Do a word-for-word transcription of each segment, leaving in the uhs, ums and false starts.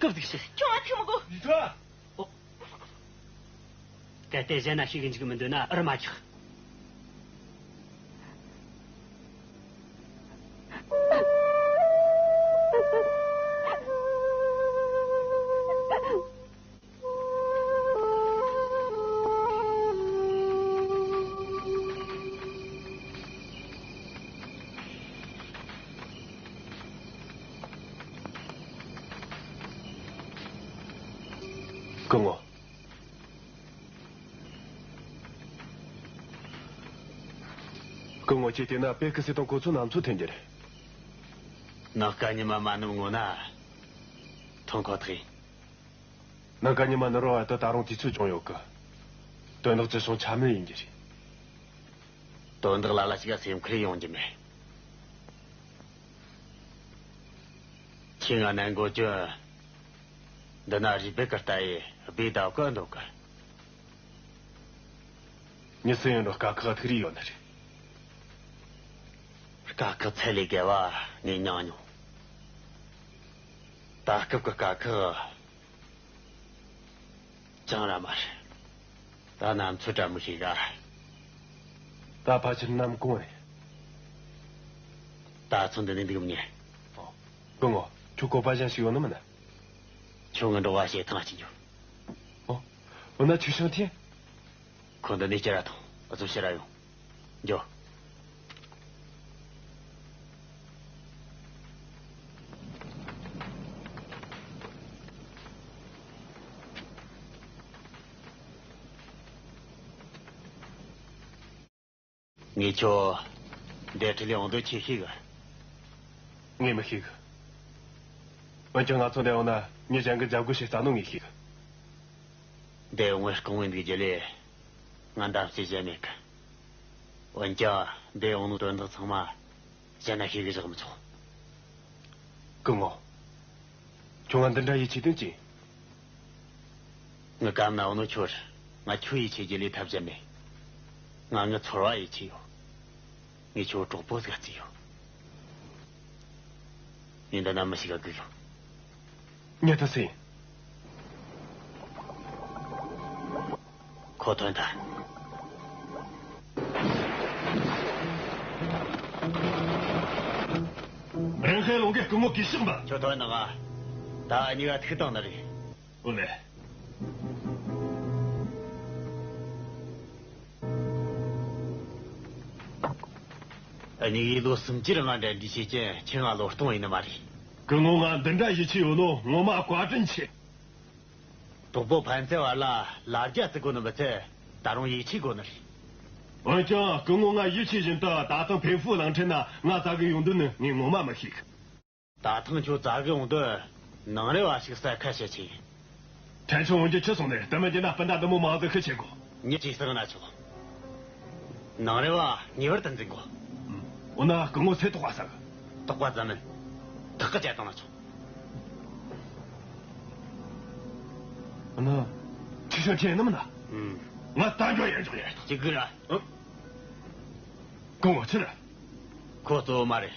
སྐུ་གཟུགས་ཞིག་ཁྱོད་ང་ཐུག་མི་དགོས། ལི་ཐོ། ཨོ། གལ་ཏེ་གཞན་ན་ཤེས་གི་འཇུག་མི་འདོད་ན་ཨུ་རུ་མ་ཆགས། སྐུ་ངོ། སྐུ་ངོ་ཁྱེད་བལྟས་ན་པེ་ཁི་སི་དང་ཁོ་ཚོ་ནམ་ཚོད་ཐོན་རྒྱུ་རེད། ནངས་ཀ་ཉི་མ་མ་ནུབ་སྔོན་ན་ཐོན་ཁོ་ཐག་ཡིན། ནངས་ཀ་ཉི་མ་ནུབ་རོགས་བར་དུ་ད་རུང་དུས་ཚོད་ཅུང་ཡོད་གི། དོན་དག་ཅི་བྱུང་ཆ་མེད་ཡིན་རྒྱུ་རེད། དོན་དག་ལ་ལ་ཞིག་ལ་སེམས་ཁུར་ཡོང་རྒྱུ་མེད། ཁྱེད་ང་ནན་གོ་ཅོན། འདི་ན་རི་སྦལ་གི་རྟ་ཡི་སྦས་ཟླ་གི་འདུག་གི། མྱི་སུ་ཡིན་རུང་དཀའ་ཁག་ཐུག་རེ་ཡོད་ནི་རེད། དཀའ་ཁག་ཚད་ལས་བརྒལ་བ་ངས་མྱངས་མྱོང་། ད་སྐབས་ཀྱི་དཀའ་ཁག་ཅང་ར་མ་རེད། ད་ནམ་ཚོད་དྲ་མི་ཤེས་ག། ད་ཕལ་ཆེར་ནམ་གུང་རེད། ད་ཚོད་འདི་ནས་འདུག་མྱི། ཨོ། སྐུ་ངོ། ཁྱོད་བཀོད་པ་གཞན་ཞིག་ཡོད་ནི་མིན་ན། ཁྱོད་ངའི་འགྲོ་བ་བྱེ་ཐང་གཅིག་འགྱོ། ཨོ། འོ་ན་ཆུ་ཤིང་ཐེ། ཁོ་འདི་ནས་ཅི་ར་ཐོང་། ཨ་ཚོ་ཕྱིར་ར་ཡོང་། འགྱོ། ངས་ཁྱོད་འདིར་ཁྲིད་ལས་འོང་དོན་ཆི་ཤེས་གི། ངས་མི་ཤེས་གི། འོན་ཀྱང་ང་ཚོ་འདིར་འོང་ན་མྱི་གཞན་གྱིས་འཇབ་རྒོལ་བྱེད་ས་ནོ་ངས་ཤེས་གི། འདིར་འོང་བའི་སྐུ་ངོ་འདུག་རྒྱུ་ལས་ང་འདམ་རྩེ་གཞན་མེད་གི། འོན་ཀྱང་འདིར་འོང་ནོ་དོན་དག་ཚང་མ་གཞན་ན་ཤེས་གི་བཞག་མི་ཆོག། སྐུ་ངོ། ཁྱོད་ང་འདི་འདྲ་ཡིད་ཆེས་དོན་ཅི། ངའི་གམ་ན་འོ་ནོ་ཁྱོད། ང་ཁྱོད་ཡིད་ཆེས་རྒྱུ་ལས་ཐབས་གཞན་མེད། ང་ངའི་ཚོར་བ་ཡིད་ཆེས་ཡོད། ངས་ཁྱོད་གྲོགས་པོ་ཟིག་བརྩིས་ཡོད། ངས་འདི་ན་མི་ཞིག་ག་སྒུག་ཡོད། ཉལ་ཐུབ་སྲིད། ཁོ་ཐོན་ཐལ། རིན་ཧེ་ལུང་གི་སྐུ་ངོ་གུས་ཕྱག་འབུལ། ཁྱོད་ཐོན་ནང་ང་། ད་གཉིས་ཀ་ཐུག་བཏང་ནི་རེད། ཨོ་ལེ། གཉིས་ཀས་ལོ་གསུམ་གྱི་རིང་ང་འབྲེལ་འདྲིས་བྱེད་ཀྱིན་ཁྱེད་ང་བློས་གཏོང་ཡིན་ནི་མ་རེད། སྐུ་ངོ་ང་འདི་འདྲ་ཡིད་ཆེས་ཡོད་ནོ་ངོ་མ་བཀའ་དྲིན་ཆེ། གྲོགས་པོ་ཕན་ཚུན་བར་ལ་ལ་རྒྱ་བརྩི་དགོས་ནི་མི་ཚད་ད་རུང་ཡིད་ཆེས་དགོས་ནི་རེད། འོན་ཀྱང་སྐུ་ངོ་ང་ཡིད་ཆེས་བཞིན་དུ་ད་ཐེངས་ཕིན་ཧྥུ་གླིང་ཕྲན་ན་ང་བཙལ་གི་ཡོང་དོན་ནི་ངས་ངོ་མ་མི་ཤེས་གི། ད་ཐེངས་ཁྱོད་བཙལ་གི་ཡོང་དོན་ནང་རེ་བ་ཞིག་གསལ་ཁ་བྱེད་ཆེད་ཡིན། བྲན་ཆུང་འོང་རྒྱུ་ཁྱི་སོང་ནས་དུ་མི་འགྱུར་ན་སྤུན་ཟླ་འདི་མོ་མང་ཟིག་ཤི་ཆེ་གོ། ཉེ་ཅིག་ཟེར་ན་ཆོག། ནང་རེ་བ་ངེས་པར་དུ་འཛིན་དགོ། འོ་ན་སྐུ་ངོ་ཚེ་དོགས་པ་ཟ་གི། དོགས་པ་ཙམ་མིན། ཐག་གི་བཅད་བཏང་ན་ཆོག། འོ་ན་ཁྱི་ཤོ་ཁྱི་ཡིན་ནམ་ན། ང་ད་འགྱོ་ཡན་འཇོག་ཡན། ཅི་གི་ར། སྐུ་ངོ་ཚེ་ར། ཁོ་གཙོ་བོ་མ་རེད།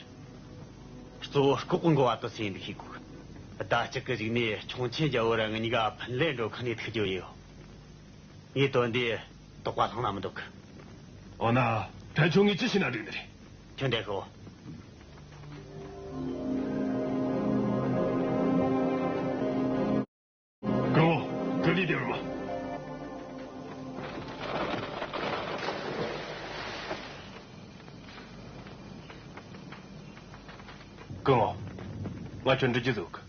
གཙོ་བོ་ལྐོག་གི་འགོ་བ་དུ་སེང་འདུག་ཤེས་དགོས། ཟླ་གཅིག་གི་གཞུག་ནས་ཁྱུང་ཆེན་རྒྱལ་བོ་ར་ང་གཉིས་ཀ་ཕིན་ལེ་འགྲོ་ཁང་ནས་ཐུག་རྒྱུ་ཡོད། ངའི་དོན་འདི་དོགས་པ་ལྷང་ན་མི་འདུག། འོ་ན་བྲན་ཆུང་ངས་ཅི་བྱས་ན་འགྲིག་ནི་རེད། ཁྱོད་འདྲ་ཤོག། སྐུ་ངོ། ཀུ་ལི་དེ་རུ་མ། སྐུ་ངོ། ང་ཁྱོད་འདྲི་རྒྱུ་ཟིག་ཡོད་གི།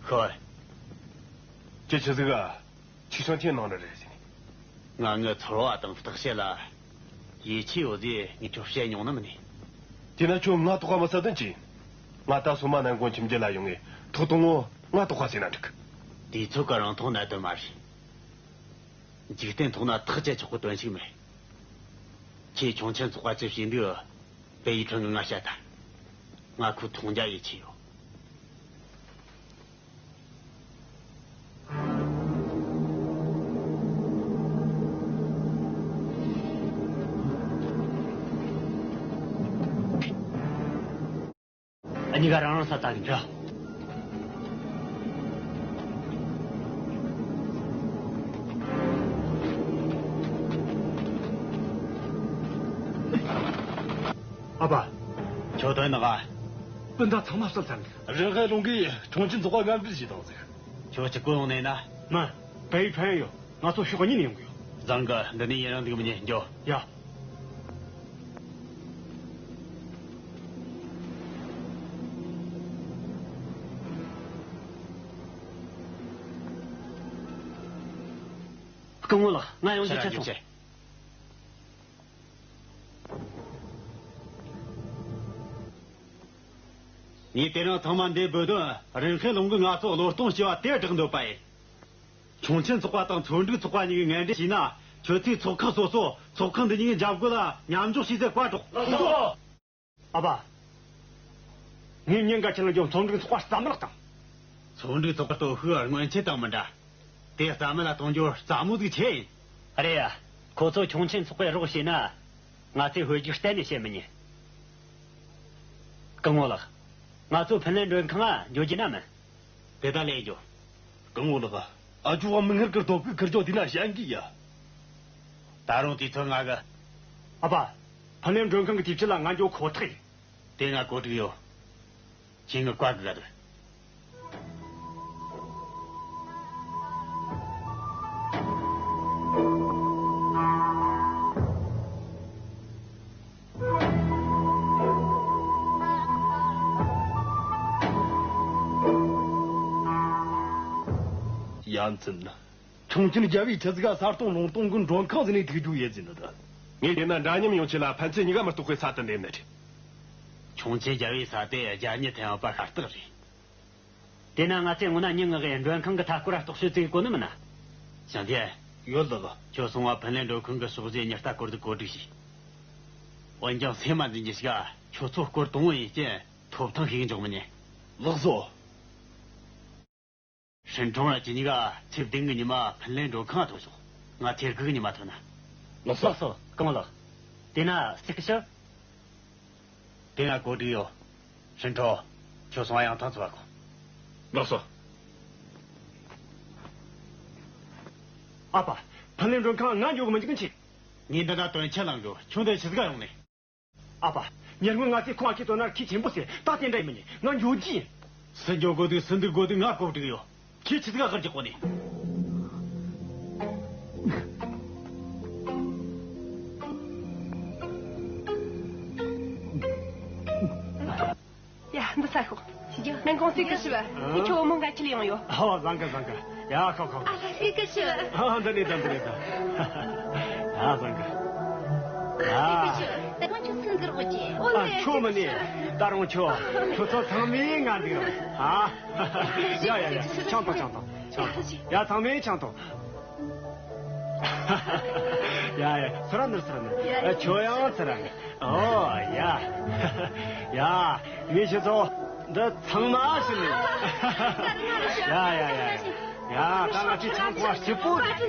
ཤོད། ཁྱེད་ཆི་ཟིག་ག་ཆིག་ཤང་ཐེན་ནང་ར་རེད་ཟེར་ནས། ང་ངའི་ཚོར་བ་དང་བརྟག་དཔྱད་ལ་ཡིད་ཆེས་ཡོད་ཟེར་ངས་ཁྱོད་བཤད་མྱོང་ནི་མིན་ནི། དེས་ན་ཁྱོད་ང་དོགས་པ་མི་ཟ་དོན་ཅི་ཡིན། ང་ད་སོ་མ་ནན་གོང་ཁྱིམ་རྒྱུད་ལ་ཡོང་ངས་ཐོག་དང་པོ་ང་དོགས་པ་ཟིན་ན་འགྲིག་གི། དུས་ཚོད་ཀྱི་རིང་ཐུང་གནད་དོན་མ་རེད། འཇིག་རྟེན་ཐོག་ན་ཐག་བཅད་ཆོག་གི་དོན་ཞིག་མེད། ཁྱེད་ཁྱུང་ཆེན་ཚོགས་པ་ཅི་བྱེད་འདུག་པེ་ཡི་ཁྲོན་གྱི་ང་བཤད་ད། ང་ཁོའི་མཐོང་རྒྱ་ཡིད་ཆེས་ཡོད། གཉིས་ཀ་རང་རང་ས་ལྟ་གི་འགྲོ། ཨ་ཕ། ཁྱོད་དོན་ནི་ག་སྤུན་ཟླ་ཚང་མ་བསད་ཚར་འདུག། རིན་ཧའེ་ལུང་གིས་ཁྱུང་ཆེན་ཚོགས་པ་མངའ་འབྲེལ་བྱས་བཏང་ཟིག། ཁྱོད་ཀྱི་སྐུ་ཡོང་ནས་ན། མ། པེ་ཡི་ཕན་ཡོད། ང་ཚོ་ཕྱོགས་གཉིས་ནས་ཡོང་གི་ཡོད། བཟང་གི། འདི་ནས་ཡུན་རིང་འདུག་མི་ཉན། འགྱོ། ཡ། སྐུ་ངོ་ལགས། ང་ཡོང་རྒྱུ་ཁྱེད་ཁྱེད་སོང་། ངས་དེ་རིང་ཚང་མ་འདིར་འབོད་དོན་རིན་ཧའེ་ལུང་གིས་ང་ཚོ་བློས་གཏོང་བྱས་པ་དེ་བསྒྲགས་འདོད་པ་ཡིན། ཁྱུང་ཆེན་ཚོགས་པ་དང་མཚོ་འབྲུག་ཚོགས་པ་གཉིས་ཀྱིས་ངན་འབྲེལ་བྱས་ན། ཁྱོད་ཚོས་ཚོགས་ཁག་སོ་སོ་ཚོགས་ཁག་འདི་གཉིས་ཀྱི་འཇབ་རྒོལ་ལ་མཉམ་འཇོག་བྱས་ཚེ་བཀའ་སྒྲོག། ལགས་སོ། ཨ་ཕ། ངས་ཉིན་འགའ་ཁྱེད་ལ་འགྱོ། མཚོ་འབྲུག་ཚོགས་པ་རྩ་མེད་བཏང་། མཚོ་འབྲུག་ཚོགས་པ་སྟོབས་ཤུགས་སྔོན་ཆད་དང་མི་འདྲ། དེ་རྩ་མེད་ལ་གཏོང་རྒྱུ་རྩ་མོ་ཟིག་ཆེ་ཡིན། རེད་ཡ། ཁོ་ཚོ་ཁྱུང་ཆེན་ཚོགས་པའི་རོགས་བྱས་ན། ང་ཚོས་ཧོལ་རྒྱུག་གཏན་ནས་བྱེད་མི་ཉན། སྐུ་ངོ་ལགས། ང་ཚོ་ཕིན་ལན་མགྲོན་ཁང་ང་འགྱོ་རྒྱུ་ན་མིན། དེ་ད་ལས་རྒྱོ། སྐུ་ངོ་ལགས། ཨ་ཇོ་བ་མིག་སྔར་གི་སྟོབས་ཤུགས་ཁུར་རྒྱོ་དེ་ན་ཞན་གི་ཡ། ད་རུང་དུས་ཚོད་ང་གི། ཨ་ཕ། ཕིན་ལན་མགྲོན་ཁང་གི་དུས་ཚོད་ལ་ང་འགྱོ་ཁོ་ཐག་ཡིན། དེ་ང་གོ་སྒྲིག་ཡོད། ཁྱེད་ངའི་བཀའ་དགོས་ག་དུ། ཡ་མཚན། ཁྱུང་ཆེན་རྒྱལ་བོའི་ཆི་ཟིག་ག་ས་སྟོང་ལུང་སྟོང་གི་མགྲོན་ཁང་ཟིན་ནས་ཐུག་རྒྱུ་ཡེ་ཟིན་ནི་ད། ངས་བལྟས་ན་འདྲ་མཉམ་ཡོང་ཆེད་ལ་ཕན་ཚུན་གཉིས་ཀ་མི་རྟོག་པའི་ས་དུ་འདེམས་ནི་རེད། ཁྱུང་ཆེན་རྒྱལ་བོའི་ས་དེ་རྒྱ་མྱི་ཐེ་བ་པ་ཤ་སྟག་རེད། དེས་ན་ང་ཚོས་སྔོན་ན་མྱི་མངགས་གི་མགྲོན་ཁང་གི་མཐའ་སྐོར་ར་རྟོག་དཔྱོད་བཙུགས་གོ་ནི་མིན་ན། ཞང་ཐེ། ཡོད་ལགས། ཁྱོད་སོང་བ་ཕིན་ལན་མགྲོན་ཁང་གི་ཕྱོགས་བཞིའི་མྱི་རྟ་སྐོར་དུ་གོ་སྒྲིག་བྱོས། འོན་ཀྱང་སེམས་མ་འཛིན་གྱི་ཞིག་ག་ཁྱོད་ཚོ་སྐོར་དང་པོ་ཡིན་རྐྱེན་ཐོབ་ཐང་ཞིག་འཇོག་མི་ཉན། ལགས་སོ། ཧྲིན་ཁྲོང་ར་ཁྱེད་གཉིས་ཀ་ཚེས་བདུན་གི་ཉི་མ་ཕིན་ལན་མགྲོན་ཁང་ང་ཐོན་ཤོག། ང་ཚེས་དགུ་གི་ཉི་མ་ཐོན་ན། ལགས་སོ། ལགས་སོ། སྐུ་ངོ་ལགས། དེས་ན་ཚེས་དགུ་ཕྱི། དེ་ང་གོ་སྒྲིག་ཡོད། ཧྲིན་ཁྲོང་། ཁྱོད་སོང་བ་ཡང་ཐང་ཚུགས་པ་གོ། ལགས་སོ། ཨ་ཕ། ཕིན་ལན་མགྲོན་ཁང་ང་འགྱོ་གི་མི་འཇུག་ཆེ། ངས་འདི་ན་དོན་ཆེན་གླེང་གི་ཡོད། ཁྱོད་འདི་ཆི་ཟིག་ག་ཡོང་ནས། ཨ་ཕ། ཉེ་སྔོན་ང་ཚོས་ཁོང་ཨ་ཁུས་དོན་ན་ཁོས་ཆེན་པོ་ཟེར། ད་དེ་འདྲ་ཡིན་མིན་ནི་ང་འགྱོ་རྒྱུ་ཡིན། སུ་འགྱོ་དགོས་འདུག་སུ་འདུག་དགོས་འདུག་ང་གོ་སྒྲིག་ཡོད། ཁྱེད་ཆི་ཟིག་ག་ཧར་གྱི་གོ་ནས། ཡ། འདི་ས་ཤོག། ནན་གོང་སྲིད་ཀྱི་ཞུ་བ། ཁྱོད་བུ་མོ་འགའ་ཁྱེར་ཡོང་ཡོད། ཨ་བ། བཟང་གི། བཟང་གི། ཡ། ཁོ་ཁོ། ཨ་ལ། སྲིད་ཀྱི་ཞུ་བ། ཨ། འདི་ནས་ད། འདི་ནས་ད། ཡ། བཟང་གི། ཡ། སྲིད་ཀྱི་ཞུ་བ། ད་གང་ཁྱོད་སུན་གི་རོགས་ཀྱི། ཨ། ཁྱོད་མི་ནས། ད་རུང་ཁྱོད། ཁྱོད་ཚོ་ཚང་མས་ང་འདུག་ར། ཨ། ཡ་ཡ་ཡ། ཆང་འཐུང་ཆང་འཐུང་ཆང་འཐུང་། ཡ། ཚང་མས་ཆང་འཐུང་། ཡ་ཡ། ཚུར་ར་ནུར། ཚུར་ར་ནུར། ཨ། ཁྱོད་ཡང་ཚུར་ར་ནུར། ཨོ་ཡ། ཡ། ངས་ཁྱོད་ཚོ་འདི་ཚང་མ་ཞུ་ནི། ཡ་ཡ་ཡ་ཡ། ཡ། ད་ང་ཚོས་ཆང་འཐུང་བ་སྐྱིད་པོ་རེད།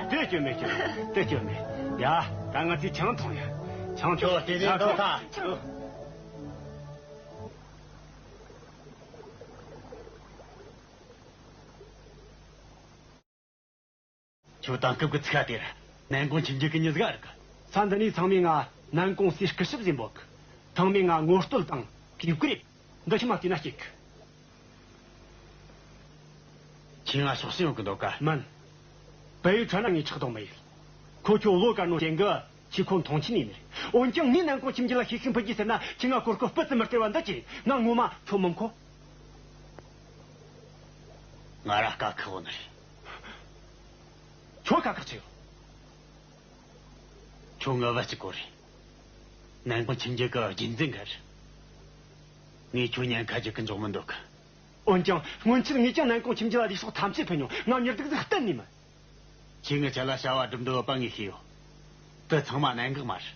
དེ་སྐྱོན་མེད། སྐྱོན་མེད། དེ་སྐྱོན་མེད། ཡ། ད་ང་ཚོས་ཆང་འཐུང་ཡ། ཆང་འཐུང་། ཁྱོད་དེ་ནས་འགྲོ་ཐལ། ཁྱོད་དེང་སྐབས་ཀྱི་ཚིག་ཁ་དེར། ནན་ཀོང་ཁྱིམ་རྒྱུད་ཀྱི་མྱི་ཟིག་ཨ་རིག་གི། ས་འདི་ནས་ཚང་མས་ང་ནན་ཀོང་སྲས་སྐུ་ཞབས་ཟེར་འབོད་གི། ཚང་མས་ང་ངོ་བསྟོད་དང་གུས་བཀུར་ཡེད། འདི་ཁྱོས་མ་བལྟས་ན་སྐྱིད་གི། ཁྱོས་ང་ཕྱོགས་ཞེན་ཡོད་གི་འདོད་ག། མིན། པེ་ཡུས་ཁྲེན་ལ་ངས་ཕྱག་རྡོག་མི་ཡེད། ཁོ་ཁྱོད་བློ་དཀར་ནོ་ཅན་གི། ཁྱོས་ཁོ་མཐོང་ཆེན་ཡེད་ནི་རེད། འོན་ཀྱང་ངས་ནན་ཀོང་ཁྱིམ་རྒྱུད་ལ་ཤེད་ཤུགས་འཕེལ་རྒྱུ་ཟེར་ན། ཁྱོས་ང་གོ་སྐབས་སྤུ་ཙམ་མི་སྟེར་བ་འདི་ཅི། ང་ངོ་མ་ཁྱོད་མི་མཁོ། ང་ར་དཀའ་ཁག་ཡོད་ནི་རེད། ཁྱོད་དཀའ་ཁག་ཆེ་ཡོད། ཁྱོད་ངའི་བུ་གཅིག་པོ་རེད། ནན་ཀོང་ཁྱིམ་རྒྱུད་ཀྱི་རྒྱུན་འཛིན་ག་རེད། ངས་ཁྱོད་ཉེན་ཁ་རྒྱག་གི་འཇུག་མི་འདོད་གི། འོན་ཀྱང་སྔོན་ཆད་ངས་ཀྱང་ནན་ཀོང་ཁྱིམ་རྒྱུད་ལ་ལུས་སྲོག་ཐམས་ཅད་ཕུལ་མྱོང་། ང་མྱི་སྡུག་ཟིག་གཏན་ནས་མིན། ཁྱོས་ངའི་ཆེད་ལ་བྱ་བ་སྒྲུབ་འདོད་ཡོད་པ་ངས་ཤེས་ཡོད། དེ་ཚང་མ་གནད་འགག་མ་རེད།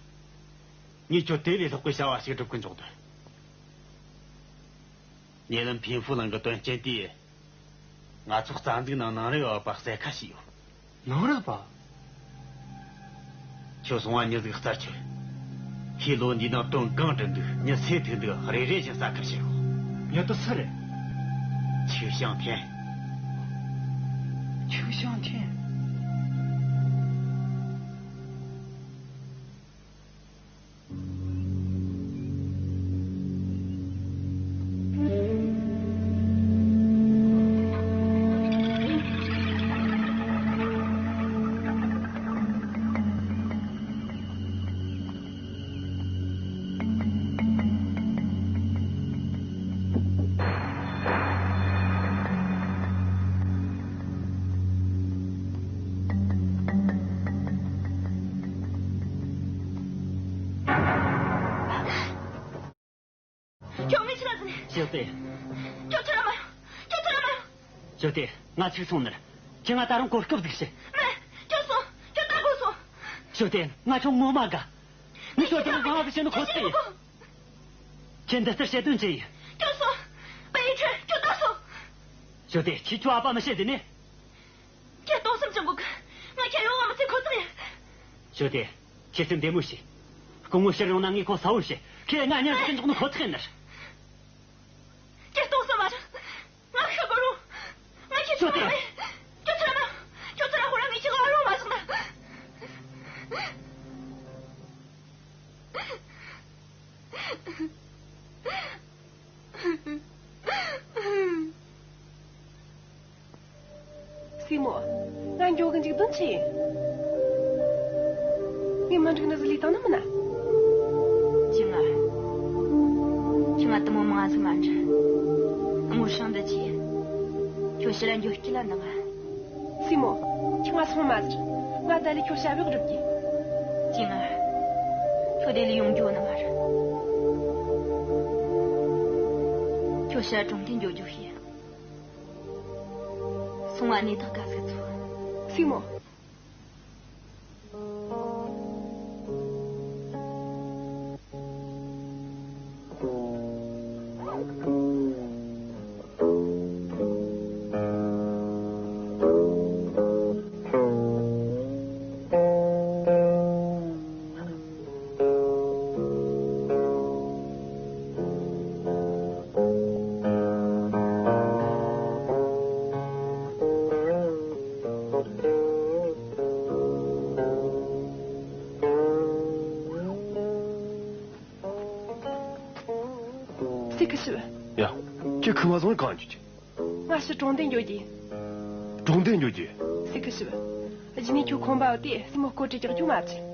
ངས་ཁྱོད་དེ་ལས་ལྷག་པའི་བྱ་བ་ཞིག་སྒྲུབ་གི་འཇུག་འདོད། ཉེ་ལམ་ཕིན་ཧྥུ་གླིང་གི་དོན་རྐྱེན་དེས། ང་ཚོ་རྩ་འཛུགས་ནང་ནང་རིག་ཡོད་པ་གསལ་ཁ་ཞིག་ཡོད། ནང་རིག་པ། ཁྱོད་སོང་བ་མྱི་ཟིག་རྩར་ཁྱེར། ཁོས་ལོ་འདིའི་ནང་དོན་གང་བསྒྲུབས་འདུག་མྱི་སུས་ཐུག་འདུག་རེ་རེ་བཞིན་ཟ་ཁུར་བྱེད་རོགས། མྱི་དེ་སུ་རེད། ཆུ་ཤང་ཐེན། ཆུ་ཤང་ཐེན། ཁྱོད་ངའི་ཕྱི་ལ་འཛུལ་ནས། ཞུ་སྟེ། ཁྱོད་ཚུར་ར་མ་ཡོང་། ཁྱོད་ཚུར་ར་མ་ཡོང་། ཞུ་སྟེ། ང་ཚིག་སོང་ནི་རེད། ཁྱོས་ང་ད་རུང་གོ་སྐབས་ཟིག་བྱེད། མེད། ཁྱོད་སོང་། ཁྱོད་ད་གོ་སོང་། ཞུ་སྟེ། ང་ཁྱོད་ངོ་མ་དགའ། ངས་ཁྱོད་དེ་ལ་བཟང་བ་ཟིག་བྱེད་ནི་ཁོ་ཐག་ཡིན། ཁྱོད་འདི་ལྟར་བཤད་དོན་ཅི་ཡིན། ཁྱོད་སོང་། པེ་ཡི་ཁྲོད་ཁྱོད་ད་སོང་། ཞུ་སྟེ། ཁྱོས་ཁྱོའི་ཨ་ཕ་མི་བཤད་དེ་ནས། ཁྱེད་སྟོང་བསམ་བྱེད་དགོས་གི། ང་ཁྱེད་ཡོང་བ་མི་ཚད་ཁོ་ཐག་ཡིན། ཞུ་སྟེ། ཁྱེད་སེམས་བདེ་མོ་བྱོས། སྐུ་ངོ་ཕྱིར་ཡོང་ན་ངས་ཁོ་གསལ་བོ་བཤད། ཁྱེད་ང་གཉིས་ཟིག་འཇོག་ནི་ཁོ་ཐག་ཡིན་ནི། ཁྱེད་སྟོང་བསམ་མ་བྱེད། ང་ཤི་དགོས་རུང་། ང་ཁྱེད་ཞུ་སྟེ། ཁྱོད་ཚོ་ལ་མ། ཁྱོད་ཚོ་ལ་ཧོ་ར་ངས་ཁྱེད་ག་རུང་མ་སོང་ན། སྲས་མོ། ང་འགྱོ་གི། འཇིགས་དོན་ཆི་ཡིན། ངས་མི་འགྲིག་ནི་ཟིག་ལས་བཏང་ནི་མིན་ན། ཅི་ང་། ཁྱོས་ང་དེ་མོ་མང་ཟིག་མ་འདྲི། དངུལ་ཤང་འདི་ཆི་ཡིན། ཁྱོད་ཕྱིར་ར་འགྱོ་རྒྱུ་ལ་འདང་ང་། སྲས་མོ། ཁྱོས་ང་སོང་མ་ཟེར། ང་ད་ལས་ཁྱོད་ཞབས་གཡོག་སྒྲུབ་རྒྱུ། ཅི་ང་། ཁྱོད་དེ་ལས་ཡོང་རྒྱུ་ནི་མ་རེད། ཁྱོད་ཕྱིར་གྲོང་སྡེ་འགྱོ་རྒྱུ་ཤེས། སོང་བ་གནས་སྟངས་ག་ཟིག་ཚོར། སྲས་མོ། སྲས་སྐུ་ཞབས། ཡ། ཁྱོད་ཁུ་མ་སོང་གང་འགྱོ་རྒྱུ། ང་ཕྱིར་གྲོང་སྡེ་འགྱོ་རྒྱུ། གྲོང་སྡེ་འགྱོ་རྒྱུ། སྲས་སྐུ་ཞབས། གཞི་ནས་ཁྱོད་ཁོམ་པ་ཡོད་དུས་སྲས་མོ་སྐོར་བྲིད་རྒྱག་རྒྱུ་མ་བྱེད།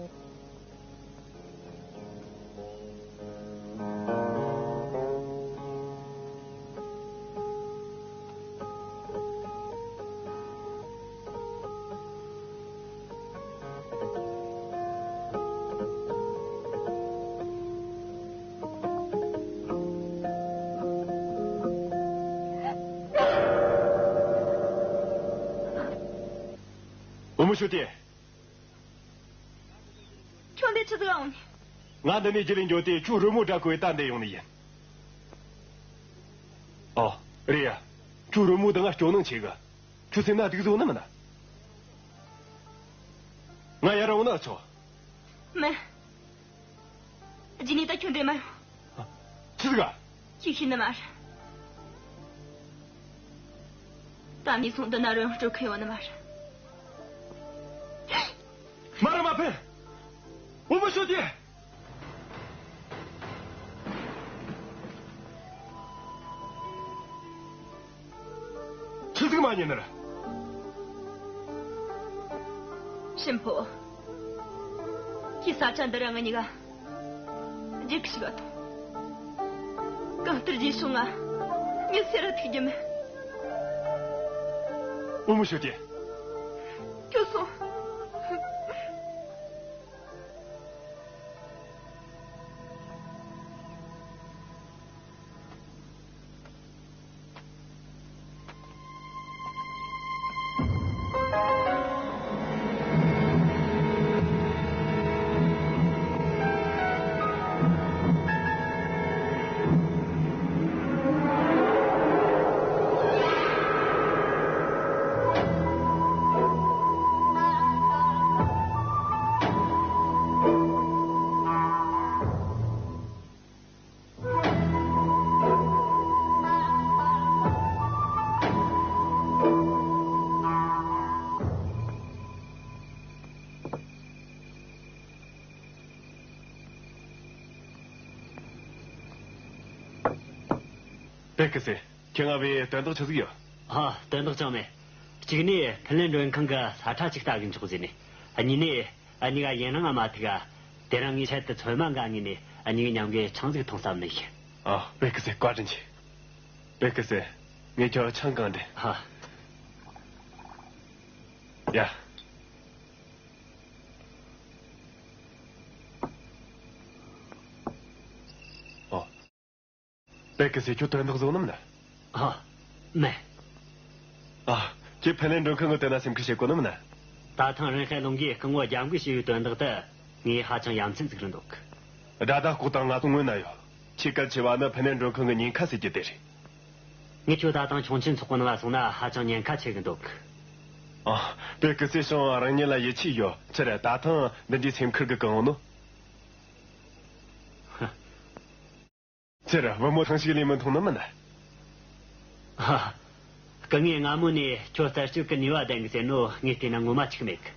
བུ་མོ་ཞུ་དེ། ཁྱོད་འདི་ཆི་ཟིག་ཡོང་ནི། ང་འདི་ནས་རྒྱུ་ལས་འགྱོ་དེ་ཁྱོད་རོལ་མོ་སྒྲ་གོ་བའི་ད་འདི་ཡོང་ནི་ཡིན། ཨོ། རེད་ཡ། ཁྱོད་རོལ་མོ་དང་ང་སྐྱོ་སྣང་ཆེ་གི། ཁྱོད་སེམས་ན་སྡུག་བཟོ་ནི་མིན་ན། ང་ཡར་འོང་ན་ཆོག་མིན། རྗེས་ནས་ད་ཁྱོད་འདྲེ་མ་ཡོང་། ཆི་ཟིག་ག་ཁྱོད་ཤེས་ནི་མ་རེད། ད་ནས་སོང་འདི་ན་རོལ་དབྱངས་སྤྲོད་མཁན་ཡོད་ནི་མ་རེད། མ་ར་མ་ཕན། བུ་མོ་ཤོད་དེ། ཆི་ཟིག་མ་ཉན་ནི་ར། ཤིན་ཕོ། ཁྱེད་ས་ཆ་འདི་ར་ང་གཉིས་ཀ་རྒྱུགས་ཤིག་ག་ཐོང་། གང་ལྟར་རྗེས་ཕྱོགས་ང་ངས་སེ་ར་ཐུག་རྒྱུ་མེད། བུ་མོ་ཤོད་དེ། ཁྱོད་སོང་། པེ་ཀི་སེ། ཁྱེད་ང་བའི་དོན་དག་ཆི་ཟིག་ཡོད། ཨ། དོན་དག་ཅང་མེད། གཅིག་ནས་ཕིན་ལན་མགྲོན་ཁང་གི་ས་ཁྲ་ཅིག་ལྟ་གི་འཇོག་ཟེར་ནས། གཉིས་ནས། ཨ་ནི་ག་ཡིན་རང་ང་མ་ཐུག་ག་དེ་རིང་ངའི་ཆེད་དུ་ཚོད་མ་འགའ་ངེས་ནས་ཨ་ནི་ག་མཉམ་གི་ཆང་ཟིག་འཐུང་བསམ་ནི་ཡིན། ཨ། པེ་ཀི་སེ་བཀའ་དྲིན་ཆེ། པེ་ཀི་སེ། ངས་ཁྱོད་ཆང་གང་འདྲེན། ཧ། ཡ། ཨོ། པེ་ཀི་སེ་ཁྱོད་དོན་དག་བཟོ་ནམ་ན། ཨ། མེད། ཨ། ཁྱེད་ཕིན་ལན་མགྲོན་ཁང་གི་དོན་ན་སེམས་ཁུར་བྱེད་དགོས་ནམ་ན། ད་ཐེངས་རིན་ཧའེ་ལུང་གིས་སྐུ་ངོ་རྒྱབ་འགལ་བྱས་པའི་དོན་དག་དེ་ངས་ཧ་ཅང་ཡ་མཚན་ཟིག་རེད་འདུག་དགྲ་ཟླ་ལྐོག་དང་ང་ཚོ་སྔོན་ན་ཡོད། ཆེས་གལ་ཆེ་བ་ནི་ཕིན་ལན་མགྲོན་ཁང་གི་ཉེན་ཁ་སེལ་རྒྱུ་དེ་རེད། ངས་ཁྱོད་ད་ཐེངས་ཆུང་ཆེན་ཚོགས་པ་ནང་ལ་སོང་ན་ཧ་ཅང་ཉེན་ཁ་ཆེ་གི་འདུག་ཨ། པེ་ཀི་སེ་ཤང་རང་ཉིད་ལ་ཡིད་ཆེས་ཡོད། ཕྱིར་ད་ཐེངས་འདི་འདྲའི་སེམས་ཁུར་གི་གང་ནོ། ཕྱིར་བུ་མོ་ཐང་ཞིག་ལས་མི་མཐོང་ནི་མིན། ཧ། སྐུ་ངོས་སྔ་མོ་ནས་ཁྱོད་རྩད་གཅོད་ཀྱི་ནུས་པ་ལྡན་གི་ཟེར་ནོ་ངས་བལྟས་ན་ངོ་མ་འཕྱུགས་མེད་གི།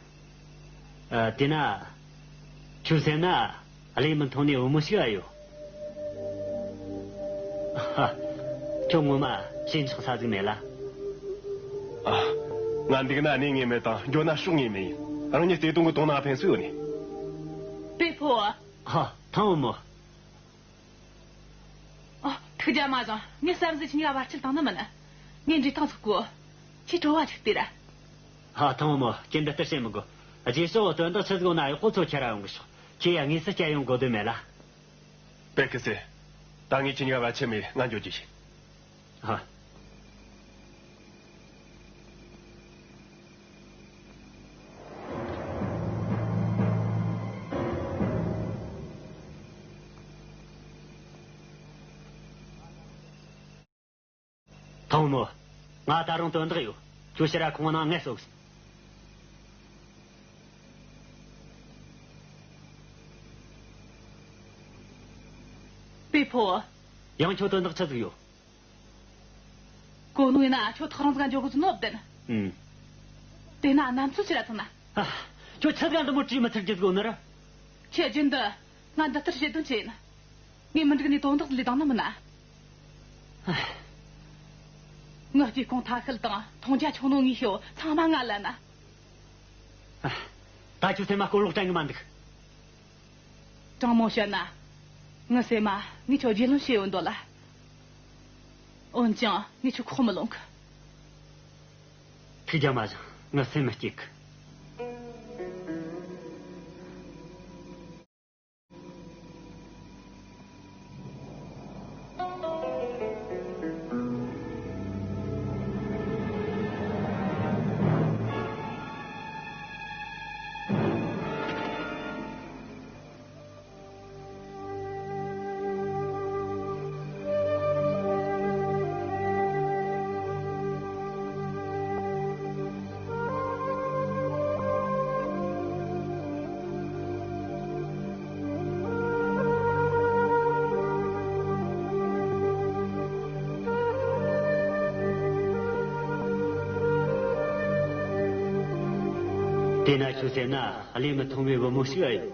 ཨ། དེས་ན། ཁྱོད་སེམས་ན་ལས་མི་མཐོང་ནི་བུ་མོ་ཞིག་ཨ་ཡོད། ཧ། ཁྱོད་ངོ་མ་ཞེན་ཆགས་ས་ཟིག་མེད་ལ། ཨ། ང་འདུག་ན་གནས་ངེས་མེད་དང་འགྱོ་ན་ཕྱོགས་ངེས་མེད་ཡིན། རང་ཉིད་བརྩེ་དུང་གི་དོང་ནང་ཕན་སུ་ཡོད་ནི། པེ་ཕོ། ཧ། ཐང་བུ་མོ། ཨ། ཐུགས་རྒྱལ་མ་བཞེངས། ངས་བསམ་གཟས་ཁྱེད་གཉིས་ཀ་བར་ཆད་བཏང་ནི་མིན། ངས་འདྲི་ཐང་ཚོགས་གོ། ཁྱེད་བྲོ་བ་ཆིག་སྟེར། ཧ། ཐང་བུ་མོ། ཁྱེད་འདི་ལྟར་བཤད་མི་དགོས། རྗེས་ཕྱོགས་དོན་དག་ཆི་ཟིག་ཡོང་ན་གཡོག་པོ་ཚོ་ཁྱེར་ར་ཡོང་གི་ཤོག་ཁྱེད་ཡ་དངོས་སུ་སྐྱེལ་ཡོང་དགོས་དོན་མེད་ལ། པེ་ཀི་སེ། ད་ངས་ཁྱེད་གཉིས་ཀ་བར་ཆད་མེད། ང་འགྱོ་རྒྱུ་ཡིན། ཧ། ཐང་མོ། ང་ད་རུང་དོན་དག་ཡོད། ཁྱོད་ཕྱིར་ར་ཁོང་ནང་ངལ་གསོ་གི། པེ་ཕོ། ཡང་ཁྱོད་དོན་དག་ཆི་ཟིག་ཡོད། གོ་ནོ་ཡིན་ན་ཁྱོད་ཐག་རིང་ཟིག་འགྱོ་དགོས་ནོ་བདེན། ཨུམ། དེ་ན་གནམ་མཚོ་ཆི་ར་ཐང་ན། ཨ། ཁྱོད་ཆི་ཟིག་འདི་མོ་བྲིས་མི་ཐུབ་རྒྱུ་ཟིག་ཡོད་ནི་ར། ཁྱེད་རྒྱུན་དུ་ང་འདི་ལྟར་བཤད་དོན་ཅི་ཡིན། ངས་མི་འགྲིག་ནས་དོན་དག་ལས་བཏང་ནི་མིན་ན། ཨ། ངའི་སྐྱེས་ཁུངས་ཐ་ཤལ་དང་མཐོང་རྒྱ་ཆུང་ནོ་ངའི་ཤོ་ཚང་མ་ང་ལ་ན། ཨ། ད་ཁྱོད་སེམས་མ་སྐོར་ལོག་དྲན་གི་མ་འདུག་དྲང་མོ་བཤད་ན། ངའི་སེམས་མ་ངས་ཁྱོད་རྒྱུས་ལོན་བྱས་ཡོད་འདོད་ལ། འོན་ཀྱང་ངས་ཁྱོད་ཁོག་མི་ལོང་གི། ཐུགས་རྒྱལ་མ་བཞེངས། ངའི་སེམས་མི་སྐྱིད་གི། དེ་ན་ཁྱོད་ཟེར་ན་བློས་མི་ཐོངས་པའི་བུ་མོ་ཞིག་ཨེ་ཡོད།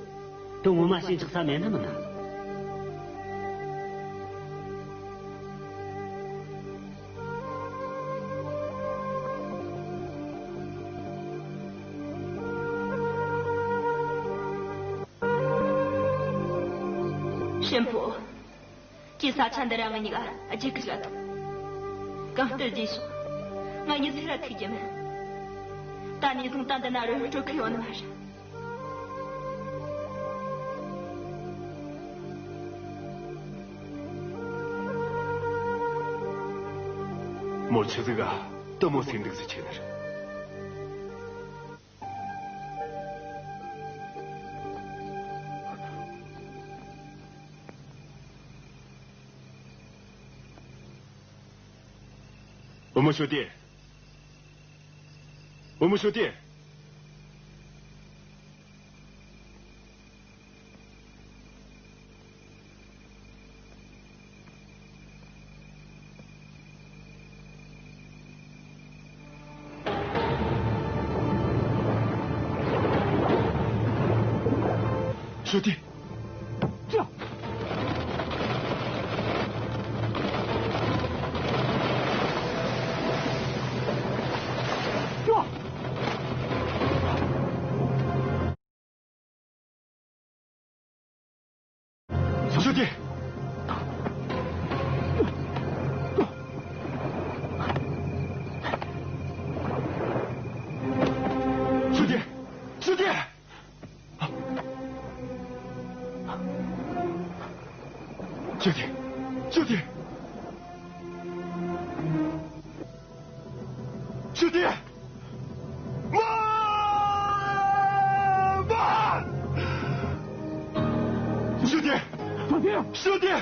དོན་ངོ་མ་ཞེན་ཆགས་ས་མེད་ན་མིན་ན། གཤིན་པོ། ཁྱེད་ས་ཆ་འདི་ར་ང་གཉིས་ཀ་རྒྱུག་གི་བཞག་དང་། གང་ལྟར་རྗེས་ཤོག་ང་གཉིས་ཚིག་ར་ཐུག་རྒྱུ་མིན། ད་ནས་བཟུང་ད་འདི་ན་རུ་སྤྲོད་གི་ཡོད་ནི་མ་རེད། མོ་ཆི་ཟིག་ག་དུ་མོ་སེམས་སྡུག་ཟིག་ཆེ་ནི་རེད། བུ་མོ་ཞོ་ཏི། བུ་མོ་ཞོ་ཏི། ཞོ་ཏི། ཞོ་ཏི། ཞོ་ཏི། ཞོ་ཏི། ཞོ་ཏི། ཞོ་ཏི། ཞོ་ཏི། མ། མ། ཞོ་ཏི། ཞོ་ཏི།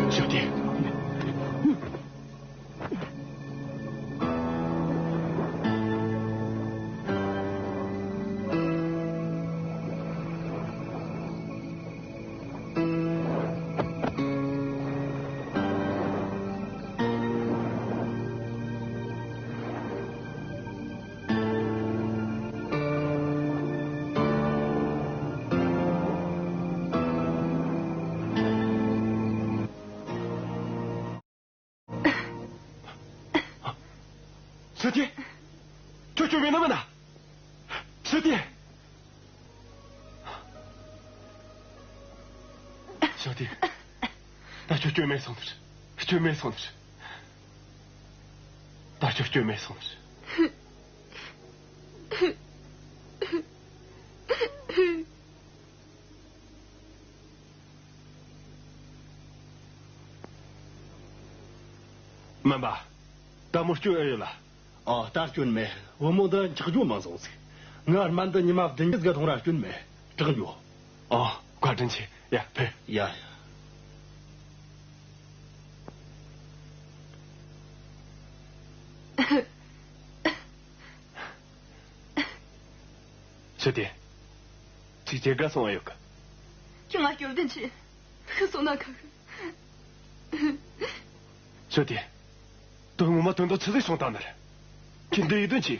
ཞོ་ཏི། ཞོ་ཏི། ཞོ་ཏི། ཁྱོད་སྐྱོན་མེད་ན་མིན་ན། ཞོ་ཏི། ཞོ་ཏི། ད་ཁྱོད་སྐྱོན་མེད་སོང་ནི་རེད། སྐྱོན་མེད་སོང་ནི་རེད། ད་ཁྱོད་སྐྱོན་མེད་སོང་ནི་རེད། སྨན་པ། ད་མོ་སྐྱོན་ཨེ་ཡོད་ལ། ཨ། ད་སྐྱོན་མེད། བུ་མོ་འདི་འཁྱག་རྒྱུ་མང་སོང་ཟིག་ང་སྨན་འདི་ཉི་མ་བདུན་བརྒྱད་ག་འཐུང་ར་སྐྱོན་མེད། དྲག་འགྱོ། ཨ། བཀའ་དྲིན་ཆེ། ཡ། ཕེབས། ཡ་ཡ། ཞོ་ཏི། ཅིག་ཅིག་དགའ་སོང་ཨེ་ཡོད་གི། ཁྱོད་ང་སྐྱོབ་དོན་ཆེ། ཤི་སོང་ན་ཁ་ཤི། ཞོ་ཏི། དོན་ངོ་མ་དོན་དག་ཆི་ཟིག་བྱུང་བཏང་ནི་རེད། ཁྱོད་འདི་ཡི་དོན་ཆི།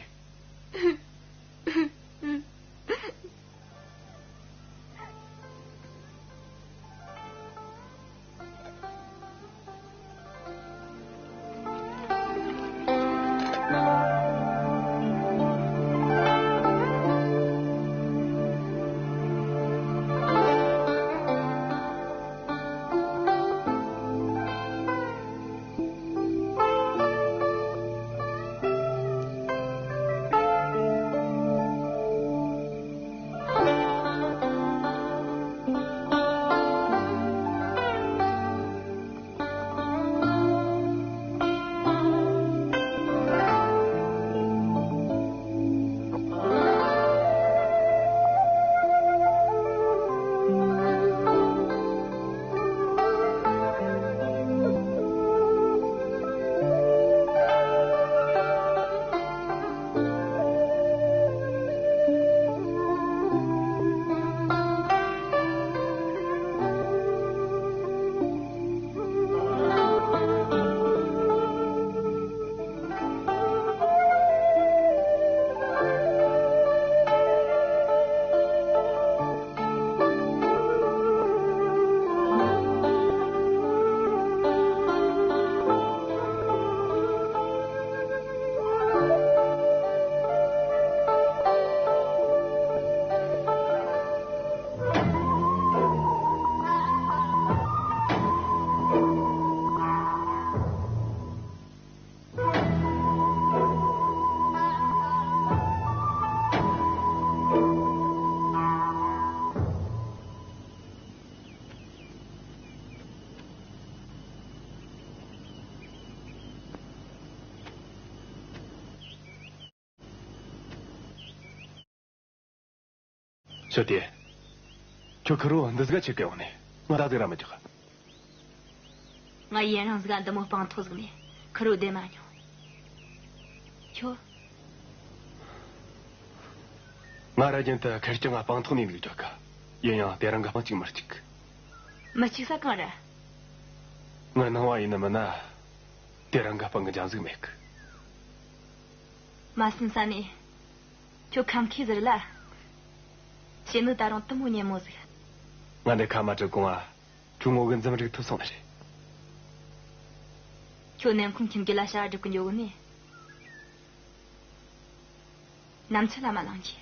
ཁྱོད་དེ། ཁྱོད་ཁུར་བོ་འདི་ཟིག་ག་ཆི་གི་ཡོང་ནས་ང་ད་ཟིག་ར་མི་འཇོག་ང་ཡུན་རིང་ཟིག་ག་འདི་མོ་སྤང་ཐོག་ཟིག་ནས་ཁུར་བོ་བསྡད་མ་མྱོང་། ཁྱོད། ང་ར་རྒྱུན་དུ་ཁེར་རྐྱང་ང་སྤང་ཐོག་ནས་འདུག་རྒྱུ་ག་ཡིན་ཡང་དེ་རིང་གི་སྤང་གཅིག་མི་གཅིག་མི་གཅིག་ས་གང་རེད། ངའི་སྣང་བ་ཡིན་ནི་མིན་ན། དེ་རིང་གི་སྤང་གི་འཇམ་ཟིག་མེད་གི་མ་སུན་ས་ནས། ཁྱོད་ཁམ་ཁའི་ཟུར་ལ། བྱེད་ནོ་ད་རུང་དུ་མོ་ཉེ་མོ་ཟིག་ང་འདི་ཁ་མ་གྲུ་གོང་ང་། ཁྱོད་ངོ་གི་འཛུམ་རིག་ཐུབ་སོང་ནི་རེད། ཁྱོད་ནམ་ཁུང་ཁྱིམ་རྒྱུད་ལ་བྱ་བ་སྒྲུབ་གི་འཇོག་གི་ནི། ནམ་ཚོད་ལ་མ་ལངས་ཀྱི་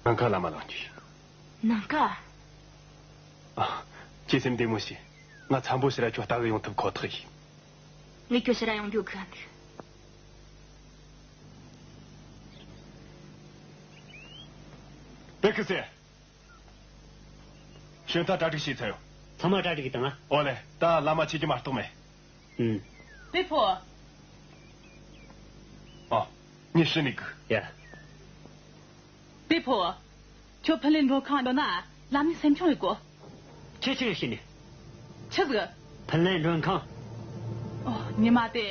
ནམ་མཁའ་ལ་མ་ལངས་ཀྱི་ནམ་མཁའ། ཨ། ཁྱེད་སེམས་བདེ་མོ་བྱོས། ང་འཚམ་པོ་ཕྱིར་ར་ཁྱོད་ལྟ་གི་ཡོང་ཐུབ་ཁོ་ཐག་ཡིན། ངས་ཁྱོད་ཕྱིར་ར་ཡོང་རྒྱུ་དགོས་འདུག་བེ་ཁི་སེ། ཞོན་ཐ་གྲ་སྒྲིག་བྱས་ཚར་ཡོད། ཚང་མ་གྲ་སྒྲིག་བཏང་ཨ། ཨོ་ལེ། ད་ལམ་མ་ཆས་རྒྱུ་མ་གཏོགས་མེད། ཨུམ། པེ་ཕོ། ཨ། ངས་ཤི་ནི་གི་ཡ། པེ་ཕོ། ཁྱོད་ཕིན་ལེ་མགྲོན་ཁང་འགྲོ་ན་ལམ་ནས་སེམས་ཆུང་ཡོད་གོ་ཁྱེད་ཆི་ཟིག་ཤི་ནི། ཆི་ཟིག་ཕིན་ལེ་མགྲོན་ཁང་། ཨོ། ཉི་མ་དེ།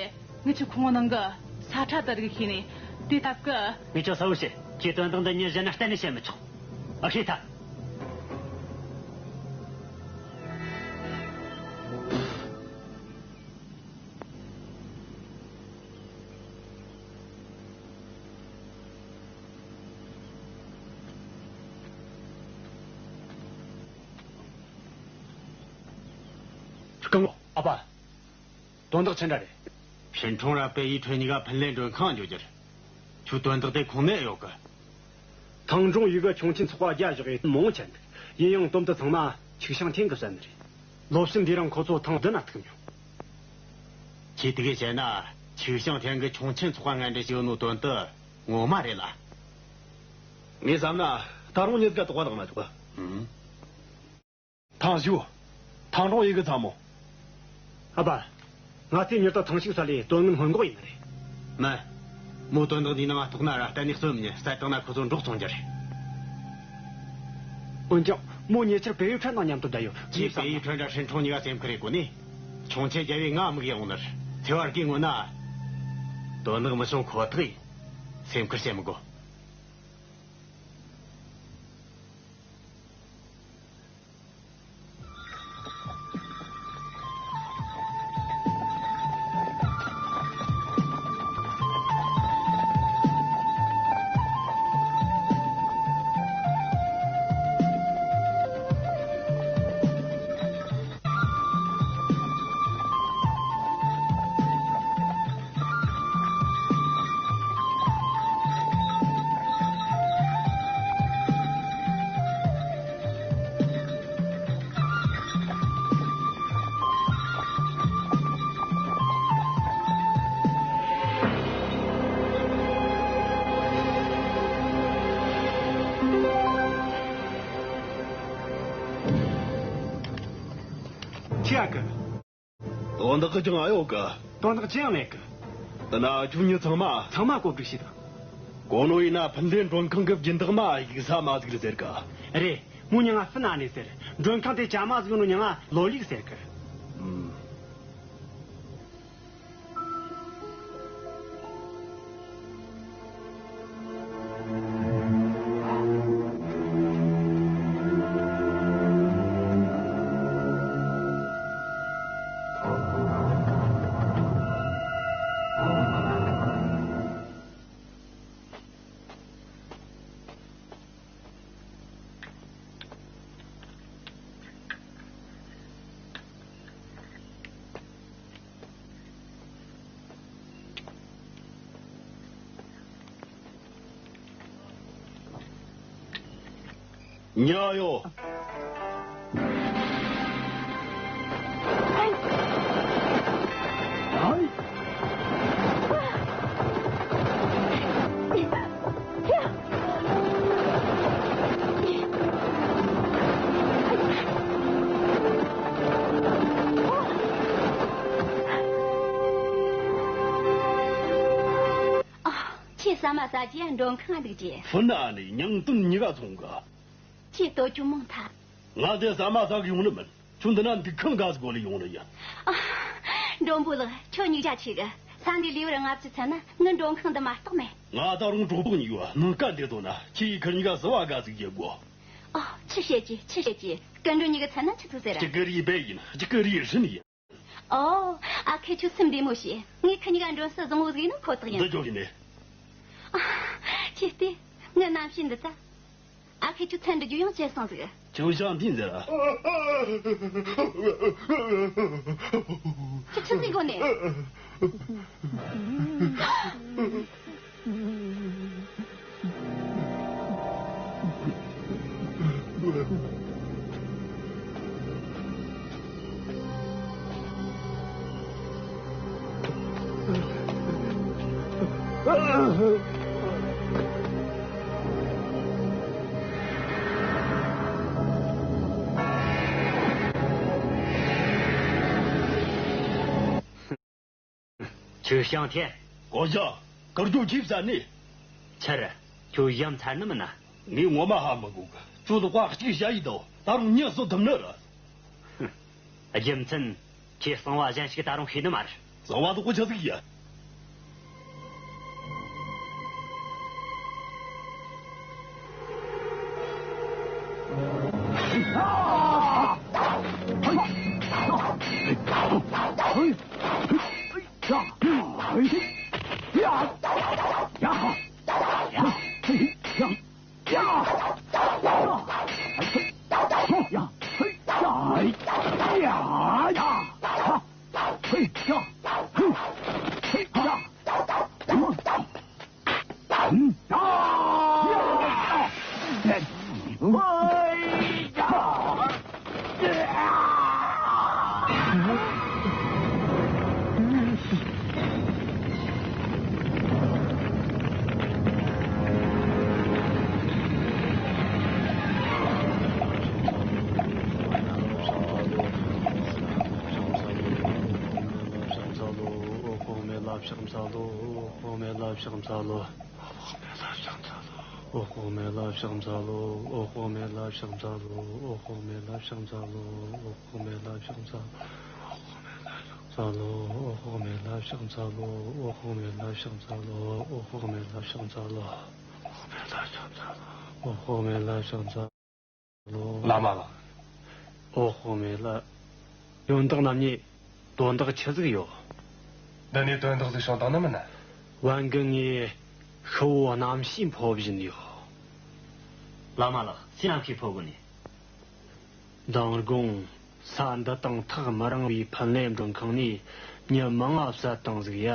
ངི་ཆུ་ཁོང་ནང་གི་ས་ཁྲ་དེ་རིག་ཤེས་ནས་དེ་ལྟབ་གི་ངི་ཆོ་ས་བོ་ཤེས། ཁྱེད་དོན་དག་འདི་ཉིན་གཞན་ན་གཏན་ནས་བཤད་མི་ཆོག་ཨ་ཤེས་ཐལ། སྐུ་ངོ་ཨ་ཕ། དོན་དག་ཆི་འདྲ་རེད། ཧྲིན་ཁྲུང་ར་པེ་ཡི་ཁྲོན་གཉིས་ཀ་ཕིན་ལེ་མགྲོན་ཁང་འགྱོ་རྒྱུ་རེད། ཁྱོད་དོན་དག་དེ་ཁུངས་སྣེ་ཡོད་གི་ཐང་ཀྲུང་ཡུས་གི་ཁྱུང་ཆེན་ཚོགས་པ་རྒྱ་བཞག་ཡས་མང་ཆེ་འདུག་ཡིན་ཡང་དོམ་དུ་ཚང་མ་ཆིག་ཤང་ཐེན་གི་བསད་ནི་རེད། ལོ་ཕྱི་འདི་རིང་ཁོ་ཚོ་ཐང་བདུན་ན་ཐུག་མྱོང་། ཁྱེད་དེ་གས་བཤད་ན་ཆིག་ཤང་ཐེན་གི་ཁྱུང་ཆེན་ཚོགས་པ་ངན་འདྲེ་བྱས་ཡོད་ནོ་དོན་དུ་ངོ་མ་རེད་ལ། ངས་བསམ་ན་ད་རུང་མྱི་ཟིག་ག་དོགས་པ་བཏང་མ་ཐུབ་གི་ཐང་ཞུ། ཐང་ཀྲུང་ཡུས་གི་ཚ་མོ། ཨ་ཕ། ང་ཚོས་མྱུར་དུ་ཐང་ཞིག་བསད་ལས་དོན་དངུལ་སྔོན་འགོག་ཡིན་ནི་རེད། མིན། མོ་དོན་དག་འདིའི་ནང་ང་གཏོགས་ན་ར་གཏན་ནས་གསོན་མི་ཉན། བསད་བཏང་ན་ཁོ་ཚོ་འབྲོག་བཙོང་རྒྱུ་རེད། འོན་ཀྱང་མོ་ཉེ་ཆར་པེ་ཡུས་ཁྲོན་དང་མཉམ་དུ་བསྡད་ཡོད། ངས་བསམ་ན། པེ་ཡུས་ཁྲོན་ར་ཧྲིན་ཁྲུང་གཉིས་ཀ་སེམས་ཁུར་རེ་དགོས་ནི། ཁྱུང་ཆེན་རྒྱལ་བོས་ང་དམིགས་ཡོང་ནི་རེད། ཚེ་བར་གི་ངོ་ན། དོན་དག་མི་བྱུང་ཁོ་ཐག་ཡིན། སེམས་ཁུར་བྱེད་མི་དགོས། ཆི་ཡ་གི་དོན་དག་གི་ཅང་ཨ་ཡོད་གི་དོན་དག་ཅི་ཡང་མེད་གི་དེ་ན་ཁྱོད་མྱི་ཚང་མ། ཚང་མ་གོ་སྒྲིག་བྱས་དང་། གོ་ནོ་ཡིན་ན་ཕུན་ལྡན་མགྲོན་ཁང་གི་སྦྱིན་བདག་མ་ཡིག་ས་མ་ཟིག་རེད་ཟེར་གི་རེད། མོ་མྱིང་ང་ཧྥུན་ཨ་ནེ་ཟེར། མགྲོན་ཁང་དེ་ཇ་མ་ཟིག་ནོ་མྱིང་ང་ལོ་ལིག་ཟེར་གི་ཨུམ། ཉལ་ཡོད། ཨ། ཁྱེད་ས། ཟ་མ་ཟ་རྒྱུ་ཡ་མགྲོན་ཁང་འདུག་རྒྱུ། ཧྥུ་ན་ནི་མྱང་ཏུན་གཉིས་ཀ་ཚོང་གི། ཁྱེད་ལྟོ་ཅུང་མང་ཐལ། ང་དེ་ཟ་མ་ཟ་གི་ཡོང་ནི་མིན། ཁྱོད་འདི་ན་འདུག་ཁང་ག་ཟིག་གོ་ལ་ཡོང་ནི་ཡིན། ཨ། མགྲོན་པོ་ལགས། ཁྱོད་སྙིང་རྗེ་ཆེ་གི། ས་འདི་ལེའུ་ར་ལྔ་བཅུ་ཚན་ན་ངའི་མགྲོན་ཁང་འདི་མ་གཏོགས་མེད། ང་ད་རུང་གྲོགས་པོ་གཉིས་ཡོད། ནང་ཀ་འདི་དོ་ན་ཁྱེད་ཡིས་ཁིར་གཉིས་ཀ་བཟི་བ་ག་ཟིག་བྱེད་དགོ། ཨོ། ཆི་བཤད་ཀྱི། ཆི་བཤད་ཀྱི། སྐུ་མགྲོན་གཉིས་ཀྱི་མཚན་ན་ཆི་ཐུག་ཟེར། གཅིག་གི་རུས་སྦལ་ཡིན། གཅིག་གི་རུས་རིན་ཡིན། ཨོ། ཨ་ཁུ་ཁྱོད་སེམས་བདེ་མོ་བྱོས། ངས་ཁི་གཉིས་ཀ་མགྲོན་བསུ་བཟང་བོ་ཟིག་ཡིན་ན་ཁོ་ཐག་ཡིན། འདི་ཅོག་ཡིན་ནི། ཨ། ཁྱེད་ལྟོས། ངའི་རྣམ་ཤེས་འདི་ད། ཨ་ཁུ་ཁྱོད་ཚན་འདི་རྒྱུ་ཡང་བྱས་སོང་ཟིག་ཁྱོད་ཞག་འདི་ཟེར། ཁྱོད་ཆི་ཟིག་གོ་ནི། ཁྱོད་ཞང་ཐེ། ཀོ་ཞ། ཀིར་ཇོ་ཁྱིབ་ས་ནི། ཆི་རེད། ཁྱོད་ཡ་མཚར་ནི་མིན་ན། ངས་ངོ་མ་ཧ་མི་གོ་གི། ཁྱོད་ལོག་པ་གཅིག་བྱ་ཡི་དོ། ད་རུང་མྱི་གསོད་ཐུབ་ནི་རེད། ཧུམ། རྒྱུ་མཚན། ཁྱེད་གསང་བ་གཞན་ཞིག་ད་རུང་ཤེས་ནི་མ་རེད། གསང་བ་དོག་པོ་ཆི་ཟིག་ཡ། འོ་ཁོག་མེད་ལ་ཕྱག་འཚལ་ལོ། འོ་ཁོག་མེད་ལ་ཕྱག་འཚལ་ལོ། འོ་ཁོག་མེད་ལ་ཕྱག་འཚལ་ལོ། འོ་ཁོག་མེད་ལ་ཕྱག་འཚལ་ལོ། འོ་ཁོག་མེད་ལ་ཕྱག་འཚལ་ལོ། འོ་ཁོག་མེད་ལ་ཕྱག་འཚལ་ལོ། འོ་ཁོག་མེད་ལ་ཕྱག་འཚལ་ལོ། འོ་ཁོག་མེད་ལ་ཕྱག་འཚལ་ལོ། འོ་ཁོག་མེད་ལ་ཕྱག་འཚལ་ལོ། འོ་ཁོག་མེད་ལ་ཕྱག་འཚལ་ལོ། བླ་མ་ལགས། འོ་ཁོག་མེད་ལ། ཡོན་བདག་རྣམ་གཉིས། དོན་དག་ཆི་ཟིག་ཡོད། འདི་ནས་དོན་དག་ཟིག་བྱུང་བཏང་ནི་མིན་ན། བན་གི་ངས་ཤི་བོ་རྣམ་ཤེས་འཕོ་བཞིན་ཡོད། བླ་མ་ལགས། སུའི་རྣམ་ཤེས་འཕོ་དགོས་ནི། མདང་དགོང་ས་འདི་དང་ཐག་མི་རིང་བའི་ཕུན་ལེབ་མགྲོན་ཁང་ནས་མྱི་མང་ང་བསད་བཏང་ཟིག་ཡ།